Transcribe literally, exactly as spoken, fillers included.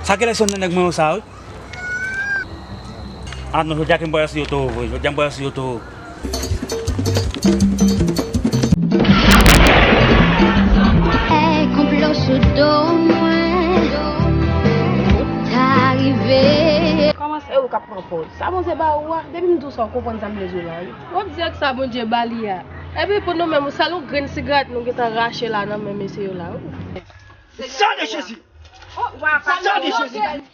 Sa genlè se yon nan nèg mwen yo sa wi. Ah non, jodi a ke m pral sou yo toro vre. Jodi a m pral sou yo toro. Fè konplo sou do mwen pou ta rive. Kòman se ou k ap pran pòz? Sa Bondye ba ou a, depi m di w sa, ou konprann sa m vle di w la wi. W ap di ak sa Bondye ba li a. Epi pou nou menm, sèl yon grenn sigarèt nou gentan rache la nan men mesye yo la wi. Sang de Jésus! Oh, wa pa Sang de Jésus!